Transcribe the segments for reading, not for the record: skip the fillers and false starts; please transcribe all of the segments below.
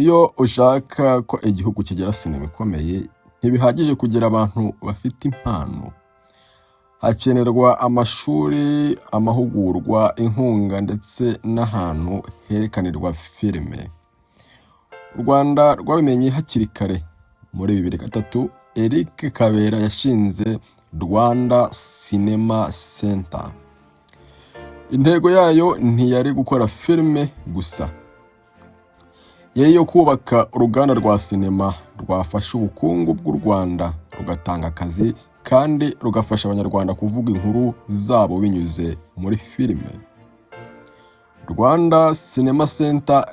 Iyo ushaka ko igihugu kigira sinema ikomeye, ntibihagije kugira abantu bafite impano. Hakenerwa amashuri, amahugurwa, inkunga ndetse n'ahantu herekanirwa filime. U Rwanda rwabimenye hakiri kare. Muri 2003, Eric Kabera yashinze Rwanda Cinema Center. Intego yayo ntiyari gukora filime gusa, yari iyo kubaka uruganda rwa sinema rwafasha ubukungu bw'u Rwanda, rugatanga akazi kandi rugafasha Abanyarwanda kuvuga inkuru zabo binyuze muri filime. Rwanda Cinema Center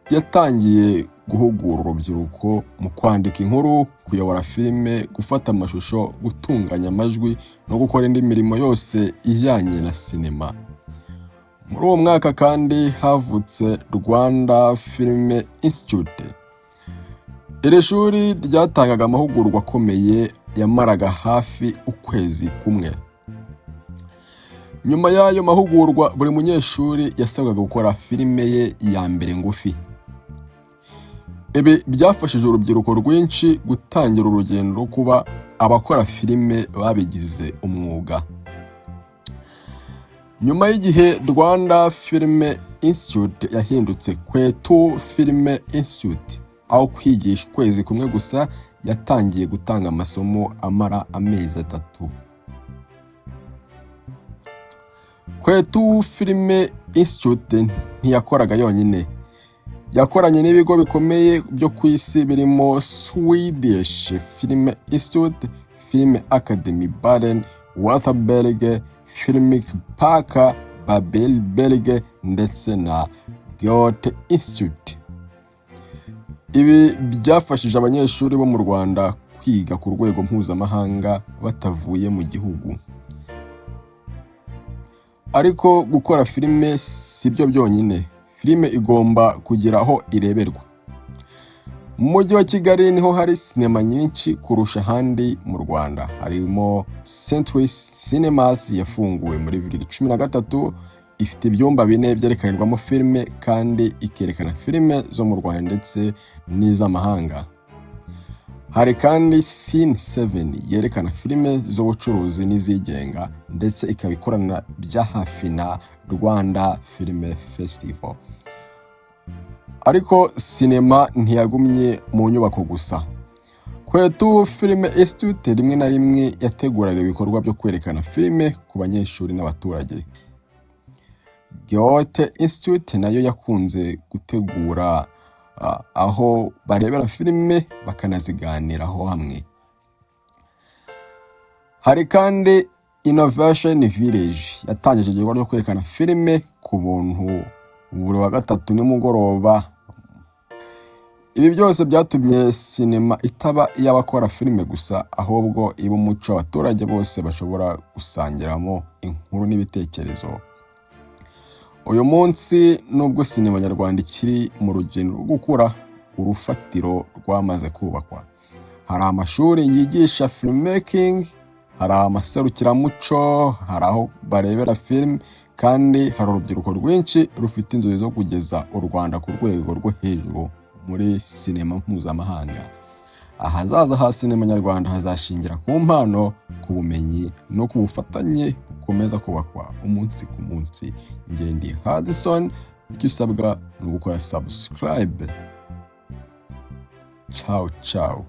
yatangiye guhugura urubyiruko mu kwandika inkuru, kuyobora filime, gufata amashusho, gutunganya amajwi no gukora indi mirimo yose ijyanye na sinema. Muri uwo mwaka kandi havutse Rwanda Film Institute. Iri shuri ryatangaga amahugurwa akomeye yamaraga hafi ukwezi kumwe. Nyuma y'ayo mahugurwa, buri munyeshuri yasabwaga gukora filime ye ya mbere ngufi. Ibi byafashije urubyiruko rwinshi gutangira urugendo rwo kuba abakora filime babigize umwuga. Nyuma y'igihe, Rwanda Film Institute yahindutse Kwetu Film Institute. Aho kwigisha ukwezi kumwe gusa, yatangiye gutanga amasomo amara amezi 3. Kwetu Film Institute ntiyakoraga yonyine. Yakoranye n'ibigo bikomeye byo ku isi birimo Swedish Film Institute, Film Academy Baden Württemberg, Filmic Park Babelsberg ndetse na Goethe Institute. Ibi byafashije abanyeshuri bo mu Rwanda kwiga ku rwego mpuzamahanga batavuye mu gihugu. Ariko gukora filime si byo byonyine. Filime igomba kugira aho ireberwa. Mu mujyi wa Kigali niho hari sinema nyinshi kurusha ahandi mu Rwanda. Harimo Century Cinemas yafunguwe muri 2013, ifite ibyumba bine byerekanirwamo filime kandi ikerekana filime zo mu Rwanda ndetse n'iz'amahanga. Hari kandi Cine 7 yerekana filime z'ubucuruzi n'izigenga, ndetse ikaba ikorana bya hafi na Rwanda Film Festival. Ariko sinema ntiyagumye mu nyubako gusa. Kwetu Film Institute rimwe na rimwe yateguraga ibikorwa byo kwerekana filime ku banyeshuri n'abaturage. Goethe Institute nayo yakunze gutegura aho barebera filime bakanaziganiraho hamwe. Hari kandi Innovation Village yatangije igikorwa cyo kwerekana filime ku buntu buri wa gatatu nimugoroba. Ibi byose byatumye sinema itaba iy'abakora filime gusa, ahubwo iba umuco abaturage bose bashobora gusangiramo inkuru n'ibitekerezo. Uyu munsi, nubwo sinema nyarwanda ikiri mu rugendo rwo gukura, urufatiro rwamaze kubakwa. Hari amashuri yigisha filmmaking, hari amaserukiramuco, hari aho barebera filime, kandi hari urubyiruko rwinshi rufite inzozi zo kugeza u Rwanda ku rwego rwo hejuru muri sinema mpuzamahanga. Ahazaza ha sinema nyarwanda hazashingira ku mpano, ku bumenyi no ku bufatanye bukomeza kubakwa umunsi ku munsi. Ngendi Hudson, icyo usabwa ni ugukora subscribe. Ciao ciao.